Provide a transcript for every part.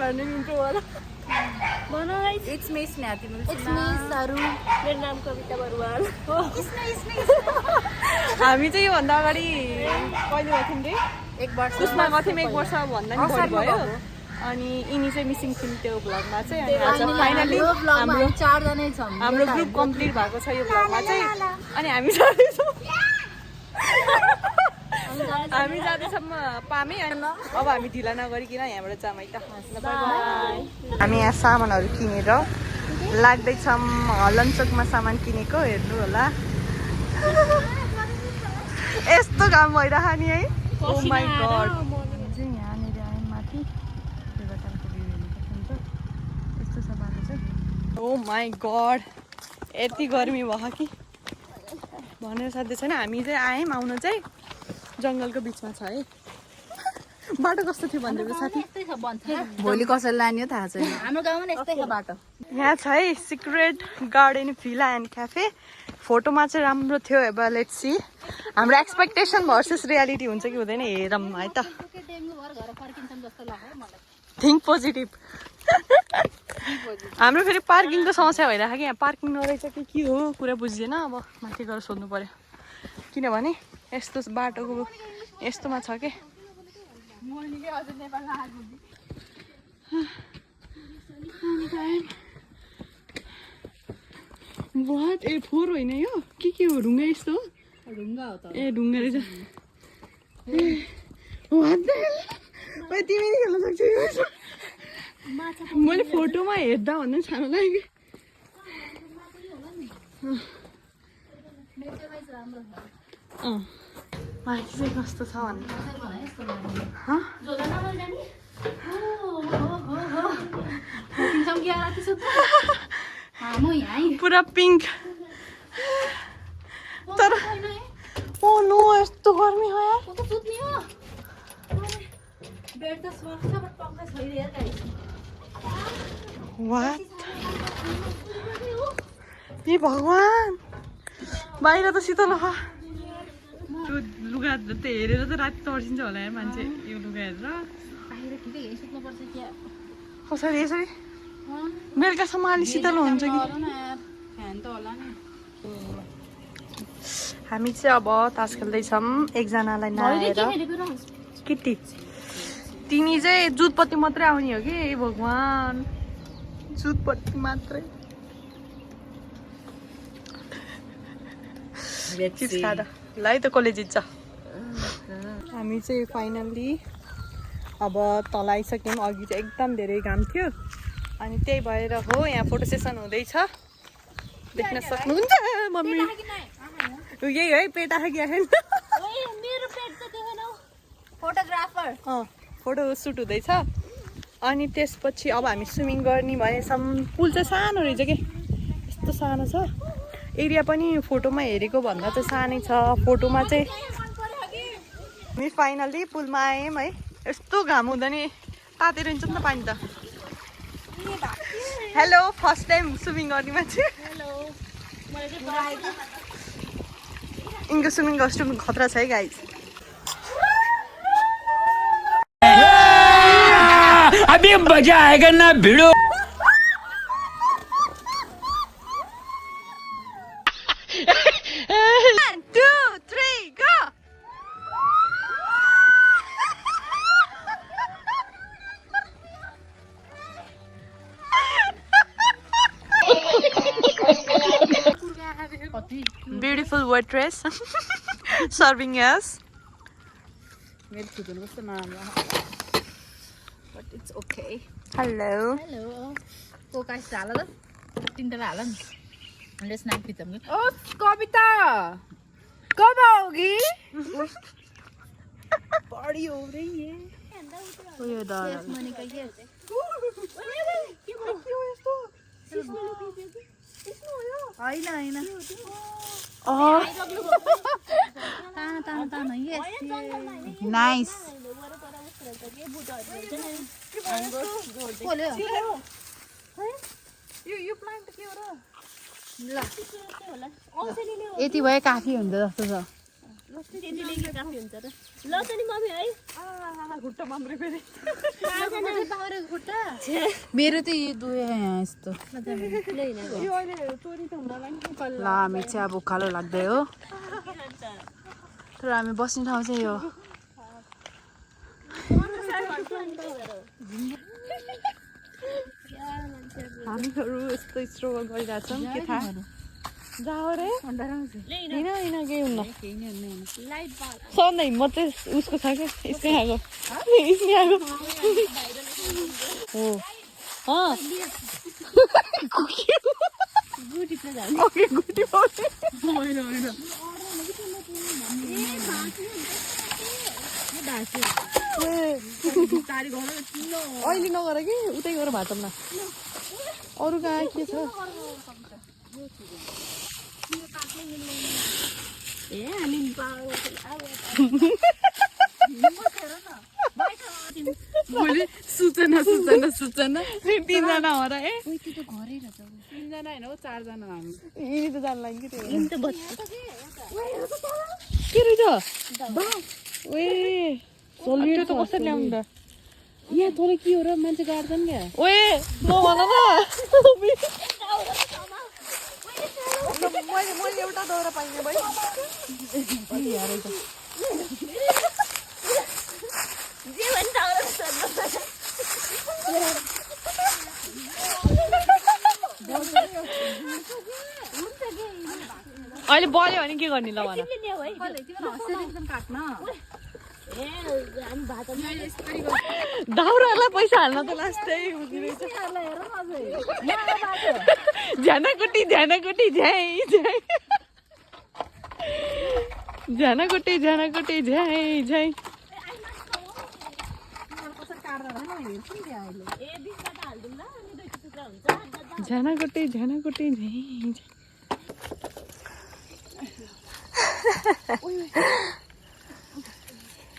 Running intro वाला भन guys it's me Snyati it's me Saru मेरो नाम कविता बरुवाल हामी चाहिँ यो भन्दा अगाडि कहिले गथ्यौँ रे 1 वर्ष उसमा गथ्यौँ 1 वर्ष भन्दा नि बढी भयो अनि यिनी चाहिँ मिसिङ थियौँ त्यो भ्लगमा चाहिँ अनि आज फाइनली हाम्रो 4 जनै छौँ हाम्रो ग्रुप कम्प्लिट भएको छ यो भ्लगमा चाहिँ अनि हामी जाँदैछौँ हामी जाँदैछौँ पामे अनि अब हामी ढिला नगरिकन यहाँबाट जाम है त हामी यहाँ सामानहरू किनेर लाग्दैछौँ लन्चोकमा सामान किनेको हेर्नु होला यस्तो काम भइरह नि है ओ माई गड चाहिँ यहाँनिर आएँ माथि यस्तो छ बाटो चाहिँ ओ माई गड यति गर्मी भयो कि भनेर साध्य छैन हामी चाहिँ आयौँ आउनु चाहिँ जङ्गलको बिचमा छ है बाटो कस्तो थियो भनिदिएको साथी भोलि कसरी लाने हो थाहा छैन हाम्रो गाउँमा नि यस्तै छ बाटो यहाँ छ है सिक्रेट गार्डन भिला एन्ड क्याफे फोटोमा चाहिँ राम्रो थियो अब लेट्स सी हाम्रो एक्सपेक्टेसन भर्सेस रियालिटी हुन्छ कि हुँदैन हेरौँ है त थिङ्क पोजिटिभ हाम्रो फेरि पार्किङको समस्या भइरहेको कि यहाँ पार्किङ नरहेछ कि के हो कुरा बुझिएन अब माथि गएर सोध्नु पर्यो किनभने यस्तो बाटोको यस्तोमा छ कि वाट ए फोहोर होइन यो के हो ढुङ्गा यस्तो हो ढुङ्गा हो त ए ढुङ्गा रहेछ तिमी खेल्न सक्छौ मैले फोटोमा हेर्दा भन्दा सानो लाग्यो माथि चाहिँ कस्तो छ भन्नु पुरा पिङ्क तर ओ नो यस्तो गर्मी हो यार वाट ए भगवान् बाहिर त शीतल हो लुगा त हेरेर त राति तर्सिन्छ होला यार मान्छे यो लुगा हेरेर कसरी यसरी बेलुकासम्म अलि शीतल हुन्छ कि हामी चाहिँ अब तास खेल्दैछौँ एकजनालाई नआएर किटी तिमी चाहिँ जुतपत्ती मात्रै आउने हो कि भगवान् जुतपत्ती मात्रै चिप्स खाँदा ल है त कसले जित्छ हामी चाहिँ फाइनल्ली अब तल आइसक्यौँ अघि चाहिँ एकदम धेरै घाम थियो अनि त्यही भएर हो यहाँ फोटो सेसन हुँदैछ देख्न सक्नुहुन्छ मम्मी यही है पेट आएको फोटोग्राफर फोटो सुट हुँदैछ अनि त्यसपछि अब हामी स्विमिङ गर्ने भनेछौँ पुल चाहिँ सानो रहेछ कि यस्तो सानो छ एरिया पनि फोटोमा हेरेको भन्दा चाहिँ सानै छ फोटोमा चाहिँ हामी फाइनल्ली पुलमा आयौँ है यस्तो घाम हुँदा नि तातेर हुन्छ नि त पानी त हेलो फर्स्ट टाइम स्विमिङ गर्ने मान्छे इनको स्विमिङ कस्ट्युम खतरा छ है गाइस अभी मजा आएगा ना भिड़ो 1 2 3 go beautiful waitress serving us but it's okay hello Coca हाल त तिनवटा हाल नि मैले स्न्याक खिच्छौँ कि ओ कविता कब आओगी बड़ी हो रही है यो दा मनिका के होइन नाइस यति भए काफी हुन्छ जस्तो छ मेरो त यो दुई यहाँ यस्तो ल हामी चाहिँ अब उकालो लाग्दै हो तर हामी बस्ने ठाउँ चाहिँ यो हामीहरू यस्तो स्ट्रगल गरिरहेछौँ के थाहा जाऊ रे होइन होइन केही हुन्न सधैँ हिम्मत चाहिँ उसको छ क्या यसकै आएको यसकै आएको हो गुटी पाउने अहिले नगर कि उतै गएर भातौँ न अरू कहाँ के छ सूचना तिनजना हो र ए तिनजना होइन हो चारजना हामी यिनी त जानु लागि के रहेछ ए त्यो त कसरी ल्याउनु त यहाँ तल के हो र मान्छे गाड्छन् क्या ओए म भन न मैले एउटा दाउरा पाइने भाइ अहिले बल्यो भने के गर्ने ल भन दाउरालाई पैसा हाल्न त लास्टै हुँदो रहेछ झ्यानाकुटी झ्यानाकुटी झ्याइ झ्याइ झ्यानाकुटी झ्यानाकुटी झ्याइ झ्याइ झ्यानाकुटी झ्यानाकुटी झ्याइ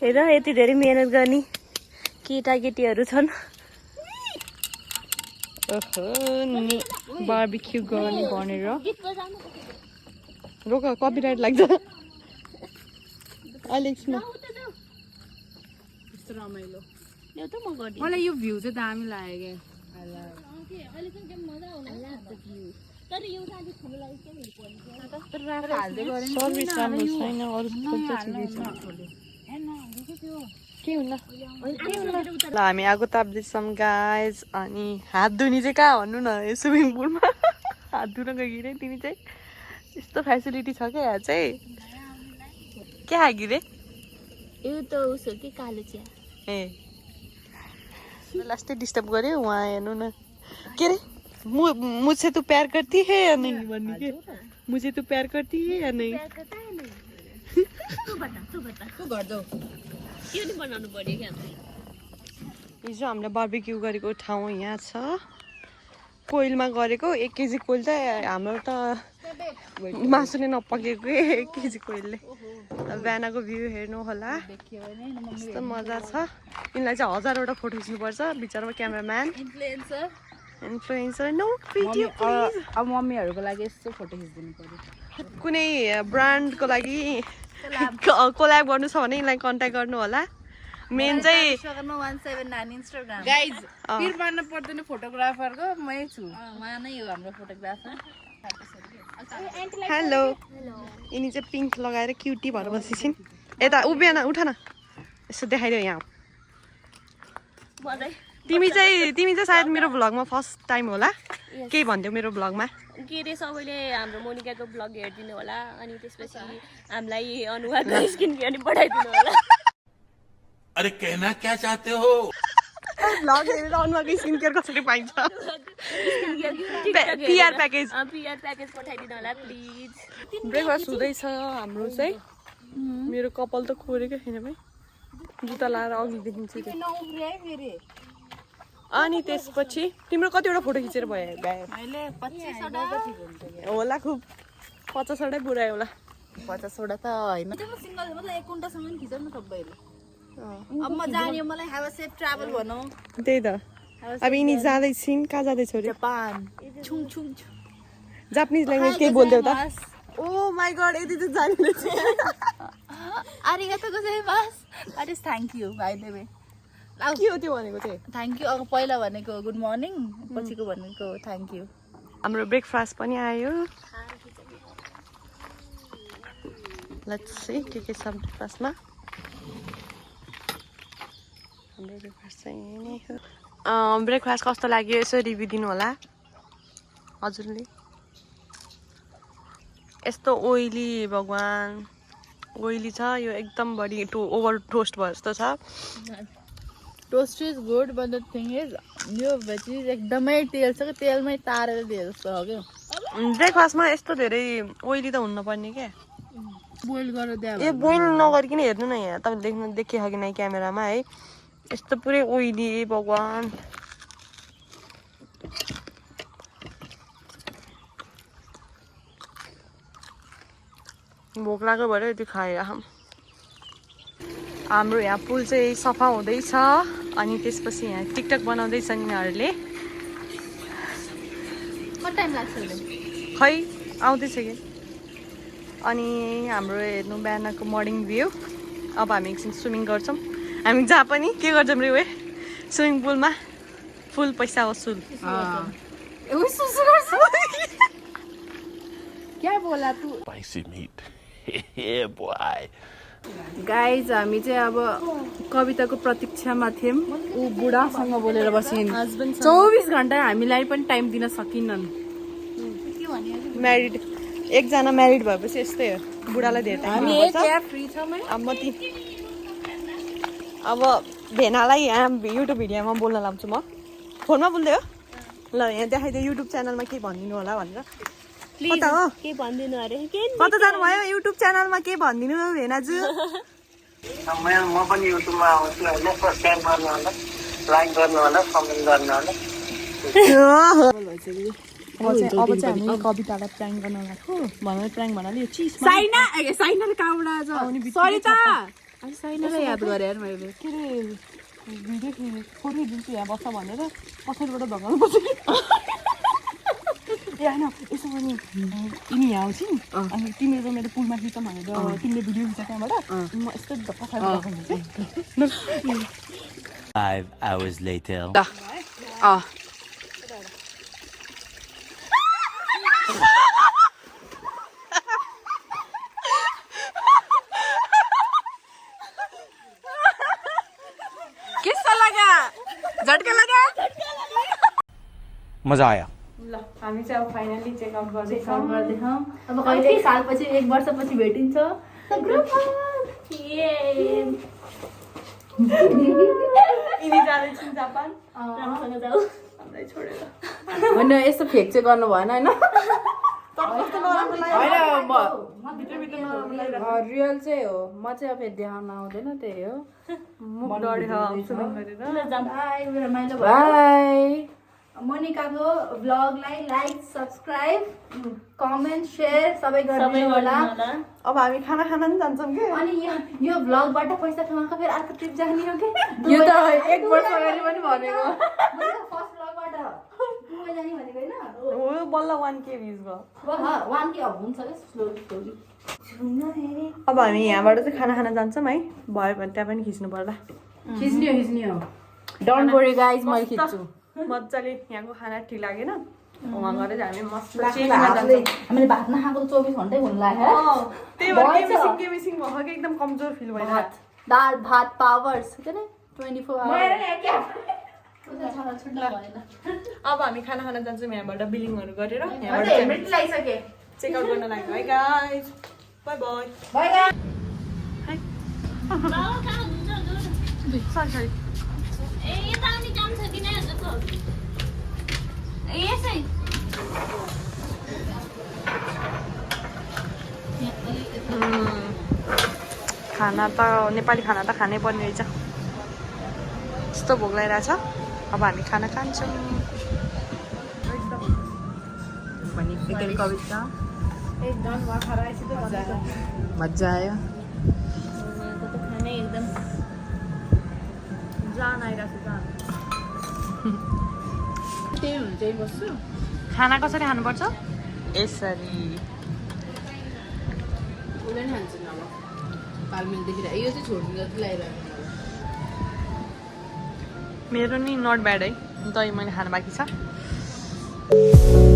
हेर यति धेरै मेहनत गर्ने केटाकेटीहरू छन् बार्बिक्यू गर्ने भनेर रोक कपिराइट लाग्छ अहिले एकछिन यस्तो रमाइलो मलाई यो भ्यू चाहिँ दामी लाग्यो सर्भिस राम्रो छैन अरू के हुन्न ल हामी आगो ताप्दैछौँ गाइज अनि हात धुने चाहिँ कहाँ भन्नु न यो स्विमिङ पुलमा हात धुन गइरे तिमी चाहिँ यस्तो फेसिलिटी छ क्या यहाँ चाहिँ के खागी रे यो त उसो कि कालो चिया ए लास्टै डिस्टर्ब गऱ्यो उहाँ हेर्नु न के रे मुझसे तू प्यार करती है या नहीं भन्ने के मुझे तू प्यार करती है या नहीं हिजो हामीले बार्बिक्यू गरेको ठाउँ यहाँ छ कोइलमा गरेको 1 केजी कोइल चाहिँ हाम्रो त मासु नै नपकेको 1 केजी कोइलले बिहानको भ्यू हेर्नु होला यस्तो मजा छ यिनलाई चाहिँ 1000वटा फोटो खिच्नुपर्छ बिचरामा cameraman influencer no video please अब मम्मीहरूको लागि यस्तो फोटो खिचिदिनु पर्यो कुनै ब्रान्डको लागि कोल्याब गर्नु छ भने यिनलाई कन्ट्याक्ट गर्नु होला मेन चाहिँ 179 इन्स्टाग्राम गाइज पिर मान्न पर्दैन फोटोग्राफरको मै छु उहाँ नै हो हाम्रो फोटोग्राफर हेलो यिनी चाहिँ पिङ्क लगाएर क्युटी भएर बसिछिन् यता उभिएन उठ न यसो देखाइदियो यहाँ तिमी चाहिँ सायद मेरो भ्लगमा फर्स्ट टाइम होला केही भन्थ्यौ मेरो भ्लगमा के रे सबैले हाम्रो मोनिकाको भ्लग हेरिदिनु होला अनि त्यसपछि हामीलाई अनुहारको स्किन केयर पनि पठाइदिनु होला अरे कहना क्या चाहते हो भ्लग हेरेर अनुहारको स्किन केयर कसरी पाइन्छ पिआर प्याकेज पठाइदिनु होला प्लिज ब्रेकफास्ट हुँदैछ हाम्रो चाहिँ मेरो कपाल त खोरेकै छैन भाइ जुत्ता लाएर अघि देखिन्छ अनि त्यसपछि तिम्रो कतिवटा फोटो खिचेर भयो होला खुब 50वटा पुऱ्यायो होला 50वटा त होइन सिंगल मतलब एक कुन्टासम्म खिचौँ न सबैले अब म जाने मलाई हैव अ सेफ ट्राभल भनौ त्यही त अब यिनी जाँदैछिन् कहाँ जाँदैछौ रे जापान छुङ छुङ जापानिज ल्याङ्ग्वेज केही बोल्दै त ओ माई गॉड यति चाहिँ जानिले चाहिँ आरिगातो गोजाइमास that is thank you by the way के हो त्यो भनेको चाहिँ थ्याङ्क यू अब पहिला भनेको गुड मर्निङ पछिको भनेको थ्याङ्क यू हाम्रो ब्रेकफास्ट पनि आयो लेट्स सी के छ ब्रेकफास्टमा हाम्रो ब्रेकफास्ट चाहिँ यही नै हो ब्रेकफास्ट कस्तो लाग्यो यसो रिभ्यू दिनु होला हजुरले यस्तो ओइली भगवान ओइली छ यो एकदम बढी ओभर टोस्ट भयो जस्तो छ toast is good but the thing is यो भेजिज एकदमै तेल छ कि तेलमै तारेर दिए जस्तो हो क्या ब्रेकफास्टमा यस्तो धेरै ओइली त हुनु पर्ने क्या बोइल गरेर दिए ए बोइल नगरिकन हेर्नु न यहाँ तपाईँले देखियो कि नै क्यामेरामा है यस्तो पुरै ओइली भगवान भोक लाग्यो भएर यति खाएर हाम्रो यहाँ पुल चाहिँ सफा हुँदैछ अनि त्यसपछि यहाँ टिकटक बनाउँदैछन् यिनीहरूले कति टाइम लाग्छ खै आउँदैछ कि अनि हाम्रो हेर्नु बिहानको मर्निङ भ्यू अब हामी एकछिन स्विमिङ गर्छौँ हामी जहाँ पनि के गर्छौँ रे वे स्विमिङ पुलमा फुल पैसा वसुल क्या बोला तू Spicy meat. Yeah, boy. Guys हामी चाहिँ अब कविताको प्रतीक्षामा थियौँ ऊ बुढासँग बोलेर बसिन् 24 घन्टा हामीलाई पनि टाइम दिन सकिनन् म्यारिड एकजना म्यारिड भएपछि यस्तै हो बुढालाई धेरै टाइम अब भेनालाई यहाँ युट्युब भिडियोमा बोल्न लाउँछु म फोनमा बोल्दै हो ल यहाँ देखाइदियो युट्युब च्यानलमा के भनिदिनु होला भनेर कता हो के भन्दिनु अरे के कता जानुभयो युट्युब च्यानलमा के भनिदिनु भेनाजु म पनि युट्युबमा आउँछु होइन सब्सक्राइब गर्नु होला लाइक गर्नु होला कमेन्ट गर्नु होला अब चाहिँ हामी कवितालाई प्र्याङ्क गर्न लाग्यो भनेर प्र्याङ्क भन्नाले यो चिज साइना कहाँबाट सरिता साइनालाई याद गरेँ यार मैले के अरे भिडियो फोटो दिन्छु यहाँ बस्छ भनेर पछाडिबाट भगाउनु पर्छ ए होइन यसो भने तिमी यहाँ आउँछिन् अनि तिमीले मेरो पुलमा खिच्छौ भनेर तिमीले भिडियो खिच्छ त्यहाँबाट म यस्तो पछाडि 5 hours later. कैसा लगा झटका लगा मजा आया ल हामी चाहिँ अब फाइनली चेकआउट गर्दैछौँ अब कहिले सालपछि 1 वर्षपछि भेटिन्छ यिनी जाँदैछौँ जापान राम्रोसँग जाऊ हामीलाई छोडेर होइन यस्तो फेक चाहिँ गर्नु भएन होइन कस्तो नराम्रो लाग्यो रियल चाहिँ हो म चाहिँ अब फेरि देखाउन आउँदैन त्यही हो मुख डढेर बाई मोनिकाको भ्लगलाई लाइक सब्सक्राइब कमेन्ट सेयर सबै गर्नु होला अब हामी खाना खान पनि जान्छौँ कि अनि यो भ्लगबाट पैसा कमाएको फेरि अर्को ट्रिप जाने हो कि यो त 1 वर्ष अगाडि पनि भनेको फर्स्ट भ्लगबाट दुबई जाने भनेको हैन हो बल्ल 1K भ्युज भयो 1K अब हुन्छ के स्लोली अब हामी यहाँबाट चाहिँ खाना खान जान्छौँ है भयो भने त्यहाँ पनि खिच्नु पर्ला खिच्ने हो डोन्ट वरी गाइज म खिच्छु मजाले यहाँको खाना ठिक लागेन वहाँ गएर चाहिँ हामी मस्त हामीले भात नखाएको 24 घन्टै हुन लाग्यो त्यही भएर के मिसिङ भएको कि एकदम कमजोर फिल भइरहेको दाल भात पावर्स के नि 24 आवर अब हामी खाना खान जान्छौँ यहाँबाट बिलिङहरू गरेर यहाँबाट चेकआउट गर्न लाग्यो है गाइज बाई बाई सरी ए यता आउने काम छ कि नै हजुरको ए यसै खाना त नेपाली खाना त खानै पर्ने रहेछ यस्तो भोक लागिरहेछ अब हामी खाना खान्छौँ भने कविता मजा आयो यहाँको त खानै एकदम जान आइरहेको छ त्यही हुन्छ बस्छु खाना कसरी खानुपर्छ यसरी उसले नि हान्छन् अब तालमेल देखिरहेको यो चाहिँ छोड्नु जति लगाइरहेको मेरो नि नट ब्याड है दही मैले खानु बाँकी छ